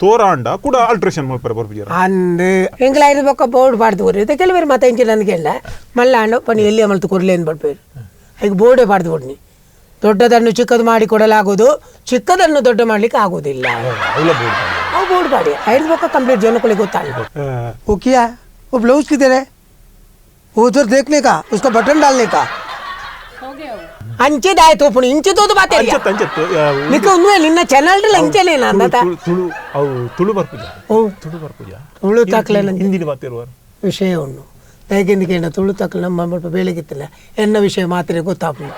ತೋರಾಂಡ ಕೂಡ ಆಲ್ಟ್ರೇಷನ್ ಮಲ್ಪರೆ ಬರ್ಪುಜೆರ್ ಅಂದ್ ಎಂಕಲ ಐದು ಬೊಕ್ಕ ಬೋರ್ಡ್ ಪಾಡ್ದು ಕೊರಿ ಕೆಲವರು ಮಾತ ಇಂಚಿನ ಅಂದ್ಕೆಂಡ ಮಲ್ಲ ಅಂಡ ಪನಿ ಎಲ್ಲಿ ಮಲ್ತು ಕೊರ್ಲೆ ಅಂದ್ ಪಡ್ಪೇರು ಈಗ ಬೋರ್ಡೇ ಪಾಡ್ದು ಕೊಡ್ನಿ ದೊಡ್ಡದನ್ನು ಚಿಕ್ಕದು ಮಾಡಿ ಕೊಡಲಾಗುವುದು, ಚಿಕ್ಕದನ್ನು ದೊಡ್ಡ ಮಾಡ್ಲಿಕ್ಕೆ ಆಗುವುದಿಲ್ಲ. ಅವು ಬೋರ್ಡ್ ಪಾಡಿ ಐದು ಬೊಕ್ಕ ಕಂಪ್ಲೀಟ್ ಜನಗಳಿಗೆ ಗೊತ್ತಾಗಲ್ಲ. वो किया वो ब्लाउज किधर है, वो उधर देखने का, उसका बटन डालने का. ಅಂಚಿದಾಯ್ತು ಪುಣಿ ಇಂಚಿತೋದು ಬಾತೆ ಅಂಚತ್ ಅಂಚತ್ ನಿಕ್ಕ ಉನ್ವೆ ನಿನ್ನ ಚಾನಲ್ ಅಂಚನೇನ ಅಂದತ ತುಳು ಅವು ತುಳು ಬರ್ಪುಜ ಓ ತುಳು ಬರ್ಪುಜ ತುಳು ತಕ್ಲೆ ನಂಗೆ ಹಿಂದಿನ ಬಾತಿರುವ ವಿಷಯ ಉಂಡು ದಯಕೆಂದಿಕೇಂಡ ತುಳು ತಕ್ಲೆ ನಮ್ಮ ಸ್ವಲ್ಪ ಬೇಳೆಗಿತ್ತಿಲ್ಲ ಎನ್ನ ವಿಷಯ ಮಾತ್ರ ಗೊತ್ತಾಪು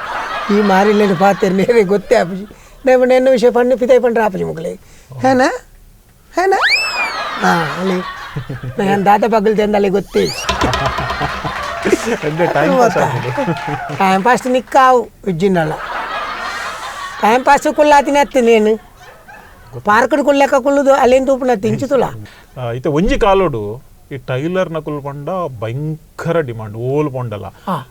ಈ ಮಾರಿಲ್ಲೇನು ಪಾತ್ರ ನೇರೆ ಗೊತ್ತೇ ಆಪುಜಿ ನೇ ಎನ್ನ ವಿಷಯ ಪಣ್ಣು ಪಿತಾಯಿ ಪಂಡ್ರೆ ಆಪುಜಿ ಮುಗಲೆ ಹೇನಾ ಹೇನಾ ಹಾಂ ಅಲ್ಲಿ ನಾನು ದಾದ ಪಗಲ್ ಚಂದ ಅಲ್ಲಿ ಗೊತ್ತೇ ಟೈಮ್ ಪಾಸ್ ನಿಕ್ಕಾವು ಇಜ್ಜಿನಲ್ಲ ಟೈಮ್ ಪಾಸ್ ಕುಲ್ಲಾತಿನ ಅತ್ತಿ ನೇನು ಪಾರ್ಕ್ ಕುಲ್ಲೆಕ್ಕ ಕುಲ್ಲುದು ಅಲ್ಲೇನು ತೂಪುನ ತಿಂಚುతుಲ ಇತ್ತೆ ಒಂಜಿ ಕಾಲೋಡು ಈ ಟೈಲರ್ ನಕುಲ್ ಪಂಡ ಭಯಂಕರ ಡಿಮಾಂಡ್ ಓಲ್ ಪೊಂಡಲ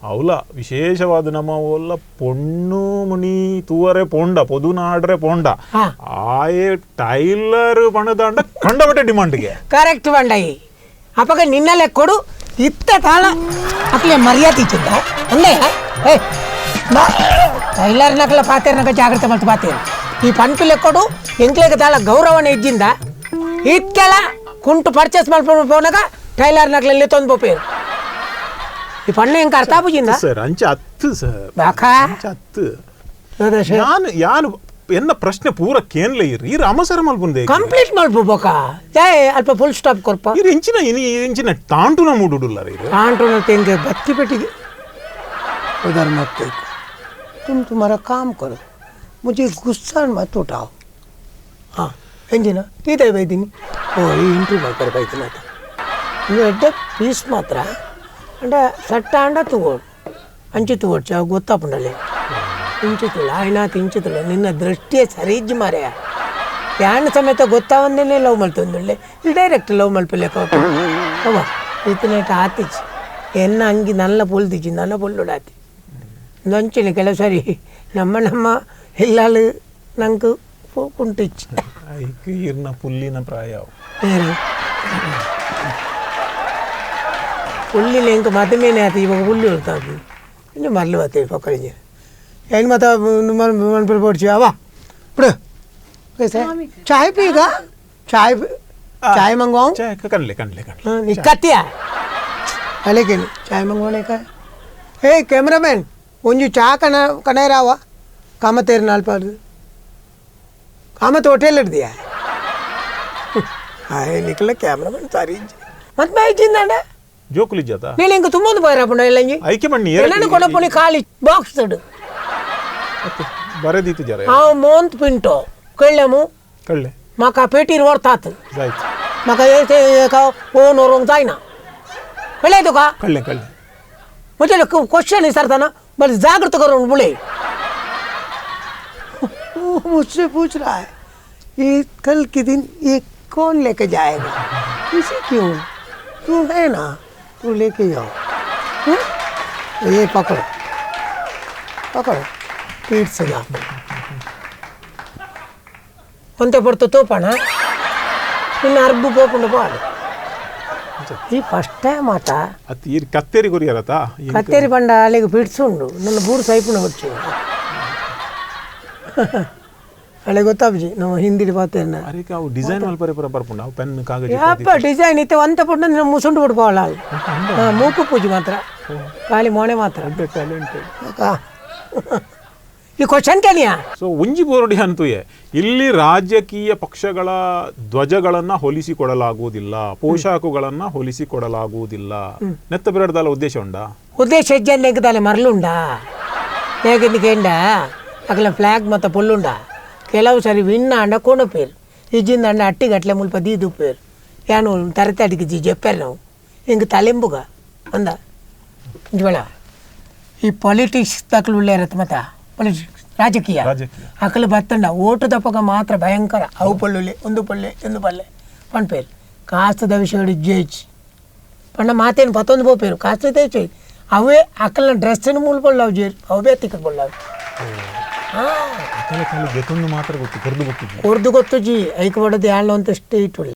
ಅವಲ ವಿಶೇಷವಾದ ನಮ್ಮ ಓಲ್ಲ ಪೊಣ್ಣು ಮುನಿ ತೂವರೆ ಪೋಂಡ ಪೊದುನಾಡ್ರೆ ಪೋಂಡ ಆಯೆ ಟೈಲರ್ ಪಣದಾಂಡ ಕಂಡಬಟ್ಟೆ ಡಿಮಾಂಡ್ಗೆ ಕರೆಕ್ಟ್ ಬಂಡಾಯಿ ಅಪಗ ನಿನ್ನಲ್ಲೇ ಕೊಡು ಇತ್ತ ತಾಳ ಅಕ್ಲೆ ಮರ್ಯಾದೆ ಇಚ್ಚಿದ್ದ ಅಂದೇ ಏ ಟೈಲರ್ ನಕಲ ಪಾತೇರ್ನಕ ಜಾಗ್ರತೆ ಮಲ್ತು ಪಾತೇರು ಈ ಪಂಪಿಲೆ ಕೊಡು ಎಂಕ್ಲೆಗೆ ತಾಳ ಗೌರವನ ಇಜ್ಜಿಂದ ಇತ್ತೆಲ್ಲ ಕುಂಟು ಪರ್ಚೇಸ್ ಮಾಡ್ಕೊಂಡು ಪೋನಾಗ ಟೈಲರ್ ನಕಲಲ್ಲಿ ತಂದು ಪೋಪೇರು ಈ ಪಣ್ಣ ಎಂಕ ಅರ್ಥ ಆಪುಜಿಂದ ಸರ್ ಅಂಚೆ ಹತ್ತು ಸರ್ ಬಾಕಾ ಅಂಚೆ ಹತ್ತು ಯಾನು ಯಾನು ಎನ್ನ ಪ್ರಶ್ನೆ ಪೂರ ಕೇನ್ಲೆ ಇರ್ ಇರ್ ಅವಸರ ಮಲ್ಪುಂದೆ ಕಂಪ್ಲೀಟ್ ಮಲ್ಪು ಬೋಕ ಜಯ ಅಲ್ಪ ಫುಲ್ ಸ್ಟಾಪ್ ಕೊರ್ಪ ಇರ್ ಎಂಚಿನ ಇನಿ ಎಂಚಿನ ತಾಂಟುನ ಮೂಡುಡುಲ್ಲ ಇರ್ ತಾಂಟುನ ತೆಂಗೆ ಬತ್ತಿ ಪೆಟ್ಟಿಗೆ उधर मत देखो, तुम तुम्हारा काम करो, मुझे गुस्सा मत उठाओ. ಹಾಂ ಎಂಜಿನ ತೀತಾಯಿ ಬೈತೀನಿ ಓ ಈ ಇಂಟ್ರ್ಯೂ ಮಾಡ್ತಾರೆ ಬೈತೀನಿ ಆತ ಇನ್ನು ಎಡ್ಡೆ ಪೀಸ್ ಮಾತ್ರ ಅಂಡ ಸಟ್ಟ ಅಂಡ ತಗೋಡು ಅಂಚು ತಗೋಡ್ಚು ಅವು ಗೊತ್ತಾಪುಂಡಲೆ ಇಂಚುతుಲ ಆಯ್ನಾತ್ ಇಂಚುతుಲ ನಿನ್ನ ದೃಷ್ಟಿಯೇ ಸರಿಜ್ಜು ಮಾರ್ಯ ಯಾನ್ ಸಮೇತ ಗೊತ್ತಾವಂದೇನೆ ಲವ್ ಮಲ್ತೊಂದುಳ್ಳೆ ಈ ಡೈರೆಕ್ಟ್ ಲವ್ ಮಲ್ಪಲೇಕ ಅವ ಇತ್ತನೇಟ ಆತಿಚ್ ಎನ್ನ ಅಂಗಿ ನಲ್ಲ ಪೊಲ್ದಿಚ್ಚಿ ನನ್ನ ಪೊಲ್ಲುಡಾತಿ ನಂಚಿನ ಕೆಲವು ಸರಿ ನಮ್ಮ ನಮ್ಮ ಇಲ್ಲಾಲು ನಂಗೆ ಕುಂಟಿಚ್ಚು ಐಕ್ ಇರ್ನ ಪುಲ್ಲಿನ ಪ್ರಾಯ ಪುಲ್ಲಿನ ಎಂಕ ಮದಮೇನೆ ಆತು ಇವಾಗ ಪುಲ್ಲಿ ಉಳ್ತಾವು ಇನ್ನು ಮರಳು ಬರ್ತೇವೆ ಪಕ್ಕಳಿಗೆ ಏನು ಮಾತಾ ಮನ್ಪುರ ಪೋಡ್ಚಿ ಅವ ಬಿಡು कैसे चाय पीगा चाय चाय मंगवाऊं चाय कनले कनले कनले हाँ निकतिया लेकिन चाय मंगवाने का हे कैमरामैन ಒಂಜಿ ಚಾ ಕಣ ಕಣೇರಾವ ಕಾಮತೇರು ನಾಲ್ಪಾಡು ಕಾಮತ್ ಹೋಟೆಲ್ ಹಿಡ್ದಿಯಾ ಹಾಯ್ ನಿಕಲ ಕ್ಯಾಮ್ರಾಮನ್ ಸಾರಿ ಮತ್ತೆ ಮೈಜಿಂದಾಂಡ ಜೋಕುಲಿ ಜಾತ ನೀನು ಇಂಕ ತುಂಬೊಂದು ಪೋಯರಪುಂಡ ಎಲ್ಲಂಜಿ ಐಕೆ ಬಣ್ಣಿ ಎಲ್ಲನ ಕೊಡಪುಣಿ ಖಾಲಿ ಬಾಕ್ಸ್ ತಡು ಬರೆದೀತು ಜರ ಹಾಂ ಮೋಂತ್ ಪಿಂಟೋ ಕಳ್ಳೆಮು ಕಳ್ಳೆ माका पेटीर व्हरतात जायत म्हाका ओन व्हरूंक जायना कळ्ळें तुका कळ्ळें कळ्ळें म्हणजे क्वेश्चन विचारताना बरें जागृत करून बोले वो मुझसे पूछ रहा है ये कल के दिन ये कौन लेके जाएगा, इसे क्यों, तू है ना तू लेके जाओ. ये पकड़ो पकड़ो पीठ से जाओ ಒಂತೆ ಪಡ್ತು ತೋಪಣ ನಿನ್ನ ಅರ್ಬು ಪೋಪುಂಡು ಪಾಡು ಈ ಫಸ್ಟ್ ಟೈಮ್ ಆತ ಅತ್ ಈ ಕತ್ತೇರಿ ಕೊರಿಯರತ ಕತ್ತೇರಿ ಪಂಡ ಅಲ್ಲಿಗೆ ಪಿಡ್ಸುಂಡು ನನ್ನ ಬೂರು ಸೈಪುಣ ಹೊಚ್ಚು ಅಲ್ಲಿಗೆ ಗೊತ್ತಾಪುಜಿ ನಮ್ಮ ಹಿಂದಿಡಿ ಪಾತೇನ ಅರೆಗೆ ಅವು ಡಿಸೈನ್ ಮಲ್ಪರೆ ಪೂರ ಬರ್ಪುಂಡು ಅವು ಪೆನ್ ಕಾಗಜ ಯಾಪ ಡಿಸೈನ್ ಇತ್ತೆ ಒಂತ ಪುಂಡು ನಿನ್ನ ಮುಸುಂಡು ಬಿಡ್ಪೋಳ ಹಾಂ ಮೂಕು ಪೂಜೆ ಮಾತ್ರ ಖಾಲಿ ಮೋಣೆ ಮಾತ್ರ ಟ್ಯಾಲೆಂಟೆಡ್ ಈ ಕ್ವಶನ್ ಕೇಳಿಯಾ ಸೊ ಒಂಜಿ ಬೋರ್ಡಿ ಅಂತುಯೆ ಇಲ್ಲಿ ರಾಜಕೀಯ ಪಕ್ಷಗಳ ಧ್ವಜಗಳನ್ನು ಹೋಲಿಸಿಕೊಡಲಾಗುವುದಿಲ್ಲ, ಪೋಷಾಕುಗಳನ್ನು ಹೋಲಿಸಿಕೊಡಲಾಗುವುದಿಲ್ಲ. ನೆತ್ತ ಬಿರಡ್ದಾಲ ಉದ್ದೇಶ ಉಂಡಾ? ಉದ್ದೇಶ ಹೆಜ್ಜೆ ಎಂಕದಾಲೆ ಮರಳುಂಡಾ ಹೇಗೆಂದ ಅಗಲ ಫ್ಲಾಗ್ ಮತ್ತು ಪೊಲ್ಲುಂಡ ಕೆಲವು ಸರಿ ವಿನ್ನ ಅಂಡ ಕೋಣಪೇರು ಇಜ್ಜಿಂದ ಅಂಡ ಅಟ್ಟಿಗಟ್ಲೆ ಮುಲ್ಪ ದೀದುಪೇರು ಯಾನು ತರತೆ ಅಡಿಗೆ ಜಿ ಜೆಪ್ಪೇರು ನಾವು ಹಿಂಗೆ ತಲೆಂಬುಗ ಅಂದ ಇಂಜುವಳ ಈ ಪಾಲಿಟಿಕ್ಸ್ ತಕ್ಲು ಉಳ್ಳೇರತ್ ಮತ್ತ ಪೊಲಿಟಿಕ್ಸ್ ರಾಜಕೀಯ ಅಕಲು ಬತ್ತಂಡ ಓಟು ದಪ್ಪಗ ಮಾತ್ರ ಭಯಂಕರ ಅವು ಪೊಳ್ಳುಲೆ ಒಂದು ಪೊಳ್ಳೆ ಒಂದು ಪಲ್ಲೆ ಪಣ್ಪೇರು ಕಾಸ್ತದ ವಿಷಯಗಳು ಜೇಜ್ ಪಂಡ ಮಾತೇನು ಪತ್ತೊಂದು ಪೋಪೇರು ಕಾಸ್ತ ತೇಚು ಅವೇ ಅಕಲ್ನ ಡ್ರೆಸ್ಸಿನ ಮೂಲ ಪೊಳ್ಳವು ಜೇರು ಅವೇ ತಿಕ್ಕ ಪೊಳ್ಳವು. ಅಕಲೆ ಖಾಲಿ ಗೆತೊಂದು ಮಾತ್ರ ಗೊತ್ತು, ಕೊರ್ದು ಗೊತ್ತಿದ್ದಿ. ಕೊರ್ದು ಗೊತ್ತುಜಿ. ಐಕ್ ಬಡದು ಯಾಳ್ನ ಅಂತ ಸ್ಟೇಟ್ ಉಳ್ಳೆ.